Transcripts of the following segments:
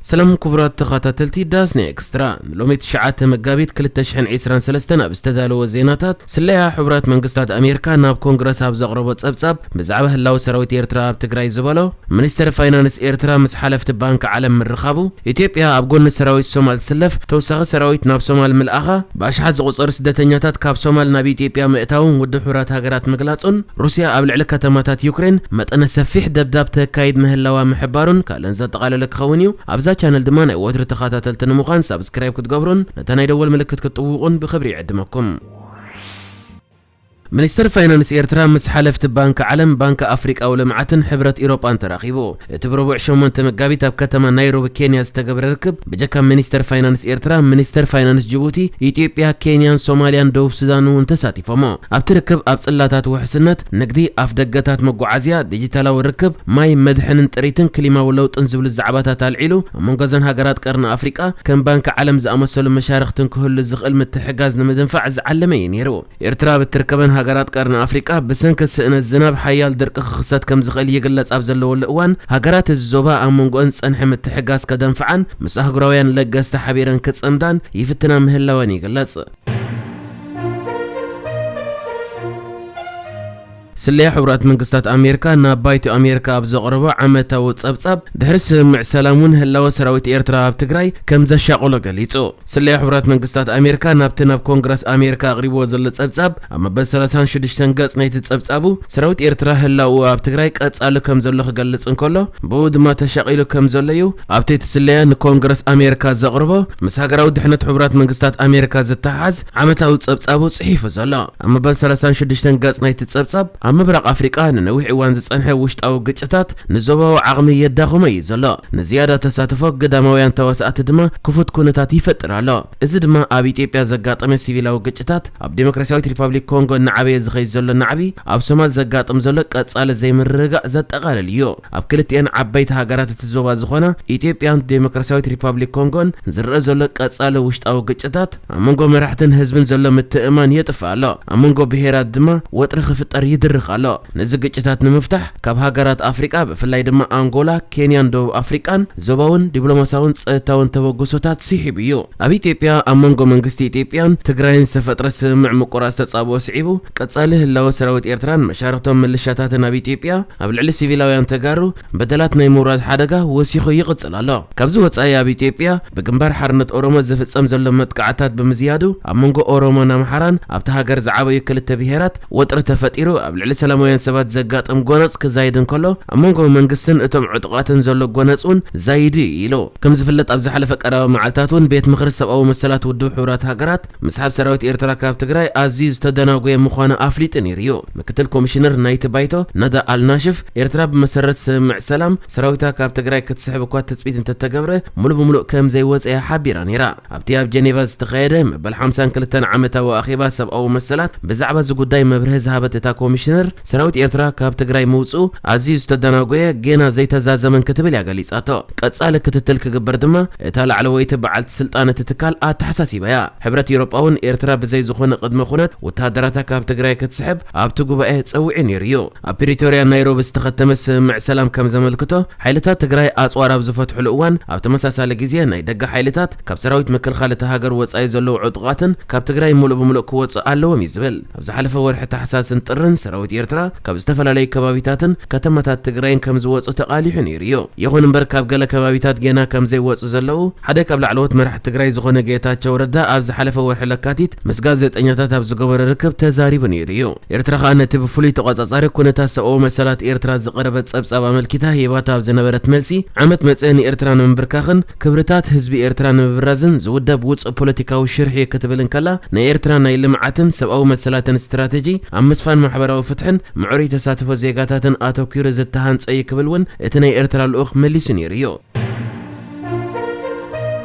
ሰላም ክቡራት ተኸታተልቲ ዳስና ኤክስትራ፣ ንሎሚ ትሽዓተ መጋቢት ክልተ ሽሕን ዕስራን ሰለስተን ኣብ ዝተዳለወ ዜናታት፣ ስለያ ሕቡራት መንግስታት ኣሜሪካ ናብ ኮንግረስ ኣብ ዘቕረቦ ጸብጻብ፣ ብዛዕባ ህላወ ሰራዊት ኤርትራ ኣብ ትግራይ ዝበሎ፣ ሚኒስተር ፋይናንስ ኤርትራ ምስ ሓለፍቲ ባንክ ዓለም ምርኻቡ፣ ኢትዮጵያ ኣብ ጎኒ ሰራዊት ሶማል ትስለፍ፣ ተወሳኺ ሰራዊት ናብ ሶማል ምልኣኻ፣ ብኣሽሓት ዝቑጸሩ ስደተኛታት ካብ ሶማል ናብ ኢትዮጵያ ምእታውን ውድብ ሕቡራት ሃገራት ምግላጹን፣ ሩስያ ኣብ ልዕሊ ከተማታት ዩክሬን መጠነ ሰፊሕ ደብዳብ ተካይድ ምህላዋ ምሕባሩን ካልእን ዘጠቓለለ ክኸውን እዩ። ኣብዛ ቻነል ድማ ናይ ወትሩ ተኸታተልቲ ንምዃን ሳብስክራይብ ክትገብሩን ነታ ናይ ደወል ምልክት ክትጥውቑን ብኽብሪ ይዕድመኩም። ሚኒስተር ፋይናንስ ኤርትራ ምስ ሓለፍቲ ባንክ ዓለም፣ ባንክ ኣፍሪቃዊ ልምዓትን ሕብረት ኢሮጳን ተራኺቡ። እቲ ብረቡዕ ሸሞንተ መጋቢት ኣብ ከተማ ናይሮቢ ኬንያ ዝተገብረ ርክብ፣ ብጀካ ሚኒስተር ፋይናንስ ኤርትራ፣ ሚኒስተር ፋይናንስ ጅቡቲ፣ ኢትዮጵያ፣ ኬንያን ሶማልያን ደቡብ ሱዳን እውን ተሳቲፎሞ። ኣብቲ ርክብ ኣብ ጽላታት ውሕስነት፣ ንግዲ፣ ኣፍ ደገታት መጓዓዝያ፣ ዲጂታላዊ ርክብ፣ ማይ፣ መድሕንን ጥሪትን ክሊማዊ ለውጥን ዝብሉ ዛዕባታት ኣልዒሉ፣ ኣብ መንጎ እዘን ሃገራት ቀርኒ ኣፍሪቃ ከም ባንክ ዓለም ዝኣመሰሉ መሻርኽትን ክህሉ ዝኽእል ምትሕጋዝ ንምድንፋዕ ዝዓለመ እዩ ነይሩ። ኤርትራ ኣብ እትርከበን ሃገራት ቀርኒ ኣፍሪቃ ብሰንኪ ስእነት ዝናብ ሓያል ድርቂ ክኽሰት ከም ዝኽእል ይግለጽ ኣብ ዘለወሉ እዋን፣ ሃገራት እዚ ዞባ ኣብ መንጎአን ዝጸንሐ ምትሕጋዝ ከደንፍዓን ምስ ኣህጉራውያን ለገስቲ ሓቢረን ክጸምዳን ይፍትና ምህላወን ይግለጽ። ስለያ ሕቡራት መንግስታት ኣሜሪካ ናብ ባይቶ ኣሜሪካ ኣብ ዘቕረቦ ዓመታዊ ጸብጻብ፣ ድሕሪ ስምምዕ ሰላም እውን ህላወ ሰራዊት ኤርትራ ኣብ ትግራይ ከም ዘሻቕሎ ገሊጹ። ስለያ ሕቡራት መንግስታት ኣሜሪካ ናብቲ ናብ ኮንግረስ ኣሜሪካ ኣቕሪብዎ ዘሎ ጸብጻብ፣ ኣብ መበል ሰላሳን ሽዱሽተን ገጽ ናይቲ ጸብጻቡ፣ ሰራዊት ኤርትራ ህላውኡ ኣብ ትግራይ ቀጻሊ ከም ዘሎ ክገልጽ እንከሎ፣ ብኡ ድማ ተሻቒሉ ከም ዘሎ እዩ ኣብቲ እቲ ስለያ ንኮንግረስ ኣሜሪካ ዘቕርቦ፣ ምስ ሃገራዊ ድሕነት ሕቡራት መንግስታት ኣሜሪካ ዝተሓሓዝ ዓመታዊ ጸብጻቡ ጽሒፉ ዘሎ። ኣብ መበል ሰላሳን ሽዱሽተን ገጽ ናይቲ ጸብጻብ፣ ኣብ ምብራቕ ኣፍሪቃ ንነዊሕ እዋን ዝጸንሐ ውሽጣዊ ግጭታት ንዞባዊ ዓቕሚ የዳኽሞ እዩ ዘሎ። ንዝያዳ ተሳትፎ ግዳማውያን ተዋሳእቲ ድማ ክፉት ኩነታት ይፈጥር ኣሎ። እዚ ድማ ኣብ ኢትዮጵያ ዘጋጠመ ሲቪላዊ ግጭታት፣ ኣብ ዴሞክራሲያዊት ሪፓብሊክ ኮንጎ እናዓበየ ዝኸይድ ዘሎ ናዕቢ፣ ኣብ ሶማል ዘጋጥም ዘሎ ቀጻሊ ዘይምርግጋእ ዘጠቓልል እዩ። ኣብ ክልቲኤን ዓበይቲ ሃገራት እቲ ዞባ ዝኾና ኢትዮጵያን ዴሞክራሲያዊት ሪፓብሊክ ኮንጎን ዝረአ ዘሎ ቀጻሊ ውሽጣዊ ግጭታት፣ ኣብ መንጎ መራሕትን ህዝብን ዘሎ ምትእምማን የጥፍእ ኣሎ። ኣብ መንጎ ብሄራት ድማ ወጥሪ ክፍጠር ይድርኽ ኣሎ። ነዚ ግጭታት ንምፍታሕ፣ ካብ ሃገራት ኣፍሪቃ፣ ብፍላይ ድማ ኣንጎላ፣ ኬንያን ደቡብ ኣፍሪቃን፣ ዞባውን ዲፕሎማሲያውን ጸጥታውን ተበግሶታት ስሒቡ እዩ። ኣብ ኢትዮጵያ፣ ኣብ መንጎ መንግስቲ ኢትዮጵያን ትግራይን ዝተፈጥረ ስምምዕ ምቁራጽ ተጻብኦ ስዒቡ፣ ቀጻሊ ህላወ ሰራዊት ኤርትራን መሻርኽቶም ምልሻታትን ኣብ ኢትዮጵያ፣ ኣብ ልዕሊ ሲቪላውያን ተጋሩ በደላት ናይ ምውራድ ሓደጋ ወሲኹ ይቕጽል ኣሎ። ካብዚ ወጻኢ፣ ኣብ ኢትዮጵያ ብግንባር ሓርነት ኦሮሞ ዝፍጸም ዘሎ መጥቃዕታት ብምዝያዱ፣ ኣብ መንጎ ኦሮሞን ኣምሓራን ኣብቲ ሃገር ዝዓበዩ ክልተ ብሄራት ወጥሪ ተፈጢሩ፣ ኣብ ልዕሊ ሰላማውያን ሰባት ዘጋጥም ጎነጽ ክዛይድ እንከሎ፣ ኣብ መንጎ መንግስትን እቶም ዕጡቓትን ዘሎ ጎነጽ እውን ዛይዱ እዩ ኢሉ። ከም ዝፍለጥ፣ ኣብ ዝሓለፈ ቀረባ መዓልታት እውን ቤት ምኽሪ ሰብኣዊ መሰላት ውድብ ሕቡራት ሃገራት፣ ምስሓብ ሰራዊት ኤርትራ ካብ ትግራይ ኣዝዩ ዝተደናጎየ ምዃኑ ኣፍሊጡ ነይሩ እዩ። ምክትል ኮሚሽነር ናይቲ ባይቶ ነዳ ኣልናሽፍ፣ ኤርትራ ብመሰረት ስምምዕ ሰላም ሰራዊታ ካብ ትግራይ ክትስሕብ እኳ ትጽቢት እንተተገብረ፣ ሙሉ ብምሉእ ከም ዘይወጸ እያ ሓቢራ ነይራ። ኣብቲ ኣብ ጀኔቫ ዝተኻየደ መበል ሓምሳን ክልተን ዓመታዊ ኣኼባ ሰብኣዊ መሰላት ብዛዕባ እዚ ጉዳይ መብርሂ ዝሃበት እታ ኮሚሽነር፣ ሰራዊት ኤርትራ ካብ ትግራይ ምውጽኡ ኣዝዩ ዝተደናጎየ፣ ጌና ዘይተዛዘመን ክትብል እያ ገሊጻቶ። ቀጻሊ ክትትል ክግበር ድማ እታ ላዕለወይቲ በዓልቲ ስልጣን እቲ ትካል ኣተሓሳሲባ እያ። ሕብረት ኤውሮጳ እውን ኤርትራ ብዘይ ዝኾነ ቅድመ ኩነት ወተሃደራታ ካብ ትግራይ ክትስሕብ ኣብቲ ጉባኤ ጸዊዑ ነይሩ እዩ። ኣብ ፕሪቶርያን ናይሮቢ ዝተኸተመ ስምምዕ ሰላም ከም ዘመልክቶ፣ ሓይልታት ትግራይ ኣጽዋር ኣብ ዝፈትሕሉ እዋን፣ ኣብ ተመሳሳሊ ግዜ ናይ ደገ ሓይልታት ካብ ሰራዊት ምክልኻል እታ ሃገር ወጻኢ ዘለዉ ዕጡቓትን ካብ ትግራይ ሙሉእ ብምሉእ ክወጹ ኣለዎም እዩ ዝብል። ኣብ ዝሓለፈ ወርሒ ታሕሳስን ጥርን ሰራዊት ኤርትራ ካብ ዝተፈላለዩ ከባቢታትን ከተማታት ትግራይን ከም ዝወጹ ተቓሊሑ ነይሩ እዩ። ይኹን እምበር፣ ካብ ገለ ከባቢታት ጌና ከም ዘይወጹ ዘለዉ ሓደ ካብ ላዕለዎት መራሕቲ ትግራይ ዝኾነ ጌታቸው ረዳ ኣብ ዝሓለፈ ወርሒ ለካቲት ምስ ጋዜጠኛታት ኣብ ዝገበሮ ርክብ ተዛሪቡ ነይሩ እዩ። ኤርትራ ከኣ ነቲ ብፍሉይ ተቖጻጻሪ ኩነታት ሰብኣዊ መሰላት ኤርትራ ዝቐረበ ጸብጻብ ኣመልኪታ ሂባቶ ኣብ ዝነበረት መልሲ፣ ዓመት መጸ ንኤርትራ ንምንብርካኽን ክብርታት ህዝቢ ኤርትራ ንምብራዝን ዝውደብ ውጹእ ፖለቲካዊ ሽርሒ ክትብል እንከላ፣ ናይ ኤርትራ ናይ ልምዓትን ሰብኣዊ መሰላትን ስትራተጂ ኣብ ምስፋን ማሕበራዊ ፍትሕን ምዕሩይ ተሳትፎ ዜጋታትን ኣተኲሩ ዝተሃንጸ እዩ ክብል እውን እቲ ናይ ኤርትራ ልኡኽ መሊሱ ነይሩ እዩ።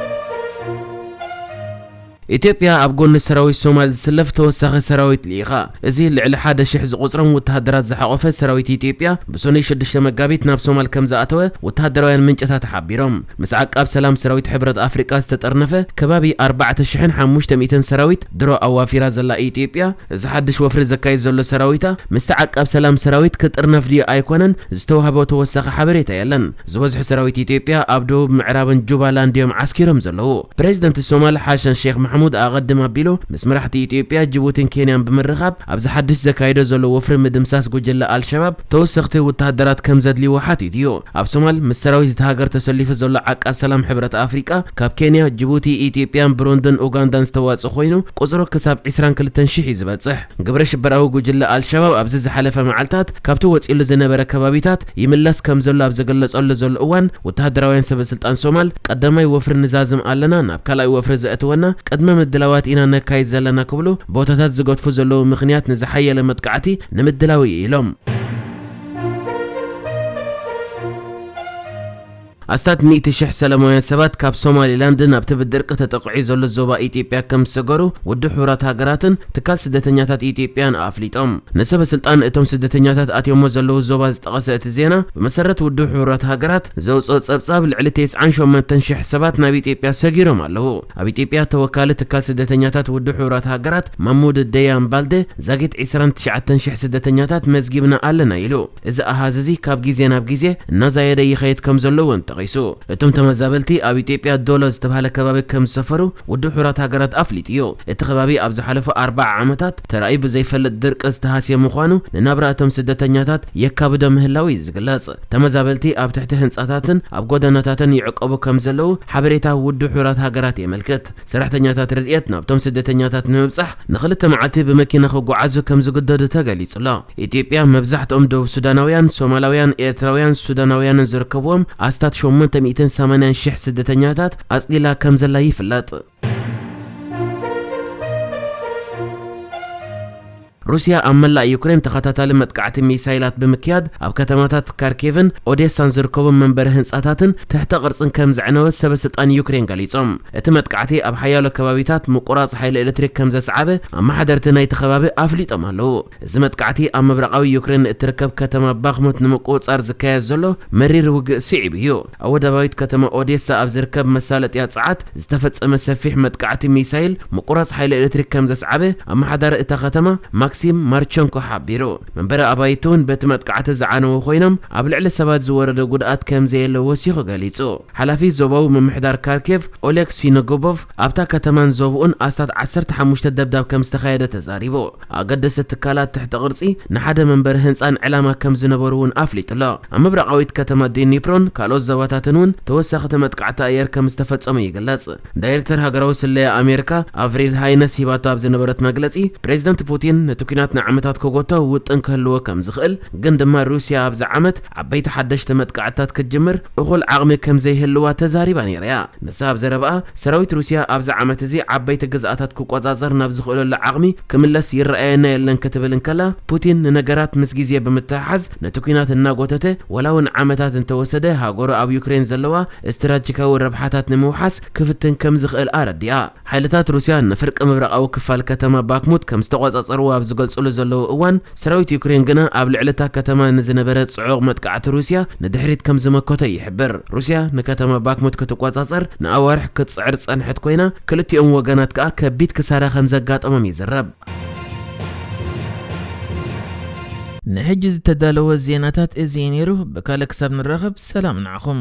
ኢትዮጵያ ኣብ ጎኒ ሰራዊት ሶማል ዝስለፍ ተወሳኺ ሰራዊት ልኢኻ። እዚ ልዕሊ ሓደ ሽሕ ዝቑጽሮም ወተሃደራት ዝሓቖፈ ሰራዊት ኢትዮጵያ ብሰኑይ ሽዱሽተ መጋቢት ናብ ሶማል ከም ዝኣተወ ወተሃደራውያን ምንጭታት ሓቢሮም። ምስ ዓቃብ ሰላም ሰራዊት ሕብረት ኣፍሪቃ ዝተጠርነፈ ከባቢ ኣርባዕተ ሽሕን ሓሙሽተ ሚእትን ሰራዊት ድሮ ኣዋፊራ ዘላ ኢትዮጵያ፣ እዚ ሓድሽ ወፍሪ ዘካይድ ዘሎ ሰራዊታ ምስቲ ዓቃብ ሰላም ሰራዊት ክጥርነፍ ድዩ ኣይኮነን ዝተዋህቦ ተወሳኺ ሓበሬታ የለን። ዝበዝሑ ሰራዊት ኢትዮጵያ ኣብ ደቡብ ምዕራብን ጁባላንድ እዮም ዓስኪሮም ዘለዉ። ፕሬዚደንት ሶማል ሓሰን ሼክ ማሕሙድ ኣቐድም ኣቢሉ ምስ መራሕቲ ኢትዮጵያ፣ ጅቡቲን ኬንያን ብምርኻብ ኣብዚ ሓድሽ ዘካይዶ ዘሎ ወፍሪ ምድምሳስ ጉጅለ ኣልሸባብ ተወሰኽቲ ወተሃደራት ከም ዘድልይዎ ሓቲቱ እዩ። ኣብ ሶማል ምስ ሰራዊት እቲ ሃገር ተሰሊፉ ዘሎ ዓቃብ ሰላም ሕብረት ኣፍሪቃ ካብ ኬንያ፣ ጅቡቲ፣ ኢትዮጵያን ብሩንድን ኡጋንዳን ዝተዋጽእ ኮይኑ ቁጽሩ ክሳብ ዕስራን ክልተን ሽሕ እዩ ዝበጽሕ። ግብረ ሽበራዊ ጉጅለ ኣልሸባብ ኣብዚ ዝሓለፈ መዓልታት ካብቲ ወጺሉ ዝነበረ ከባቢታት ይምለስ ከም ዘሎ ኣብ ዝግለጸሉ ዘሎ እዋን፣ ወተሃደራውያን ሰበ ስልጣን ሶማል ቀዳማይ ወፍሪ ንዛዝም ኣለና፣ ናብ ካልኣይ ወፍሪ ዘእትወና ቅድመ ምድላዋት ኢና ነካይድ ዘለና ክብሉ ቦታታት ዝገድፉ ዘለዉ ምኽንያት ንዝሓየለ መጥቃዕቲ ንምድላው እዩ ኢሎም። ኣስታት ሚእቲ ሽሕ ሰላማውያን ሰባት ካብ ሶማሊላንድ ናብቲ ብድርቂ ተጠቕዒ ዘሎ ዞባ ኢትዮጵያ ከም ዝሰገሩ ውድብ ሕቡራት ሃገራትን ትካል ስደተኛታት ኢትዮጵያን ኣፍሊጦም። ንሰበ ስልጣን እቶም ስደተኛታት ኣትዮሞ ዘለዉ ዞባ ዝጠቐሰ እቲ ዜና፣ ብመሰረት ውድብ ሕቡራት ሃገራት ዘውፅኦ ጸብጻብ ልዕሊ ተስዓን ሸሞንተን ሽሕ ሰባት ናብ ኢትዮጵያ ሰጊሮም ኣለዉ። ኣብ ኢትዮጵያ ተወካሊ ትካል ስደተኛታት ውድብ ሕቡራት ሃገራት ማሙድ ደያን ባልደ ዛጊት ዕስራን ትሽዓተን ሽሕ ስደተኛታት መዝጊብና ኣለና ኢሉ። እዚ ኣሃዝ እዚ ካብ ግዜ ናብ ግዜ እናዛየደ ይኸይድ ከም ዘሎ እውን ጠቒሱ። እቶም ተመዛበልቲ ኣብ ኢትዮጵያ ዶሎ ዝተባህለ ከባቢ ከም ዝሰፈሩ ውድብ ሕቡራት ሃገራት ኣፍሊጡ እዩ። እቲ ከባቢ ኣብ ዝሓለፉ ኣርባዓ ዓመታት ተራእዩ ብዘይፈልጥ ድርቂ ዝተሃስየ ምዃኑ ንናብራ እቶም ስደተኛታት የካብዶ ምህላው እዩ ዝግለጽ። ተመዛበልቲ ኣብ ትሕቲ ህንጻታትን ኣብ ጎደናታትን ይዕቀቡ ከም ዘለዉ ሓበሬታ ውድብ ሕቡራት ሃገራት የመልክት። ሰራሕተኛታት ረድኤት ናብቶም ስደተኛታት ንምብጻሕ ንኽልተ መዓልቲ ብመኪና ክጓዓዙ ከም ዝግደዱ ተገሊጹ ኣሎ። ኢትዮጵያ መብዛሕትኦም ደቡብ ሱዳናውያን፣ ሶማላውያን፣ ኤርትራውያን፣ ሱዳናውያንን ዝርከብዎም ኣስታት ሸሞንተ ሚእትን ሰማንያን ሽሕ ስደተኛታት ኣጽሊላ ከም ዘላ ይፍለጥ። ሩስያ ኣብ መላእ ዩክሬን ተኸታታሊ መጥቃዕቲ ሚሳይላት ብምክያድ ኣብ ከተማታት ካርኬቭን ኦዴሳን ዝርከቡ መንበሪ ህንጻታትን ትሕተ ቅርጽን ከም ዘዕነወት ሰበ ስልጣን ዩክሬን ገሊጾም። እቲ መጥቃዕቲ ኣብ ሓያሎ ከባቢታት ምቁራጽ ሓይሊ ኤሌክትሪክ ከም ዘስዓበ ኣመሓደርቲ ናይቲ ከባቢ ኣፍሊጦም ኣለዉ። እዚ መጥቃዕቲ ኣብ ምብራቓዊ ዩክሬን እትርከብ ከተማ ባክሙት ንምቁጽጻር ዝካየድ ዘሎ መሪር ውግእ ስዒቡ እዩ። ኣብ ወደባዊት ከተማ ኦዴሳ ኣብ ዝርከብ መሳለጥያ ጸዓት ዝተፈጸመ ሰፊሕ መጥቃዕቲ ሚሳይል ምቁራጽ ሓይሊ ኤሌክትሪክ ከም ዘስዓበ ኣመሓዳሪ እታ ከተማ ማክሲም ማርቸንኮ ሓቢሩ። መንበሪ ኣባይቲ እውን በቲ መጥቃዕቲ ዝዓነዉ ኮይኖም፣ ኣብ ልዕሊ ሰባት ዝወረደ ጉድኣት ከም ዘየለ ወሲኹ ገሊጹ። ሓላፊ ዞባዊ ምምሕዳር ካርኬቭ ኦሌግ ሲነጎቦቭ ኣብታ ከተማን ዞባኡን ኣስታት ዓሰርተ ሓሙሽተ ደብዳብ ከም ዝተኻየደ ተዛሪቡ። ኣገደስቲ ትካላት ትሕቲ ቅርጺ ንሓደ መንበሪ ህንጻን ዕላማ ከም ዝነበሩ እውን ኣፍሊጡ ኣሎ። ኣብ ምብራቓዊት ከተማ ዲኒፕሮን ካልኦት ዞባታትን እውን ተወሳኺ መጥቃዕቲ ኣየር ከም ዝተፈጸሙ ይግለጽ። ዳይሬክተር ሃገራዊ ስለያ ኣሜሪካ ኣቭሪል ሃይነስ ሂባቶ ኣብ ዝነበረት መግለጺ፣ ፕሬዚደንት ፑቲን ነቲ ኲናት ንዓመታት ክጎቶ ውጥን ክህልዎ ከም ዝኽእል፣ ግን ድማ ሩስያ ኣብዚ ዓመት ዓበይቲ ሓደሽቲ መጥቃዕትታት ክትጅምር እኹል ዓቕሚ ከም ዘይህልዋ ተዛሪባ ነይራ እያ። ንሳ ኣብ ዘረባኣ፣ ሰራዊት ሩስያ ኣብዚ ዓመት እዚ ዓበይቲ ግዝኣታት ክቆጻጸር ናብ ዝኽእለሉ ዓቕሚ ክምለስ ይረኣየና የለን ክትብል እንከላ፣ ፑቲን ንነገራት ምስ ግዜ ብምትሕሓዝ ነቲ ኲናት እናጎተተ፣ ወላ እውን ዓመታት እንተወሰደ፣ ሃገሩ ኣብ ዩክሬን ዘለዋ ስትራቴጂካዊ ረብሓታት ንምውሓስ ክፍትን ከም ዝኽእል ኣረዲኣ። ሓይልታት ሩስያ ንፍርቂ ምብራቓዊ ክፋል ከተማ ባክሙት ከም ዝተቆጻጸርዎ ኣብ ዝገልጽሉ ዘለዉ እዋን፣ ሰራዊት ዩክሬን ግና ኣብ ልዕሊ እታ ከተማ ንዝነበረ ጽዑቕ መጥቃዕቲ ሩስያ ንድሕሪት ከም ዝመከቶ ይሕብር። ሩስያ ንከተማ ባክሙት ክትቆጻጸር ንኣዋርሕ ክትጽዕር ዝጸንሐት ኮይና፣ ክልቲኦም ወገናት ከኣ ከቢድ ክሳራ ከም ዘጋጠሞም ይዝረብ። ንሕጂ ዝተዳለወ ዜናታት እዚ እዩ ነይሩ። ብካልእ ክሳብ ንራኸብ፣ ሰላም ንዓኹም።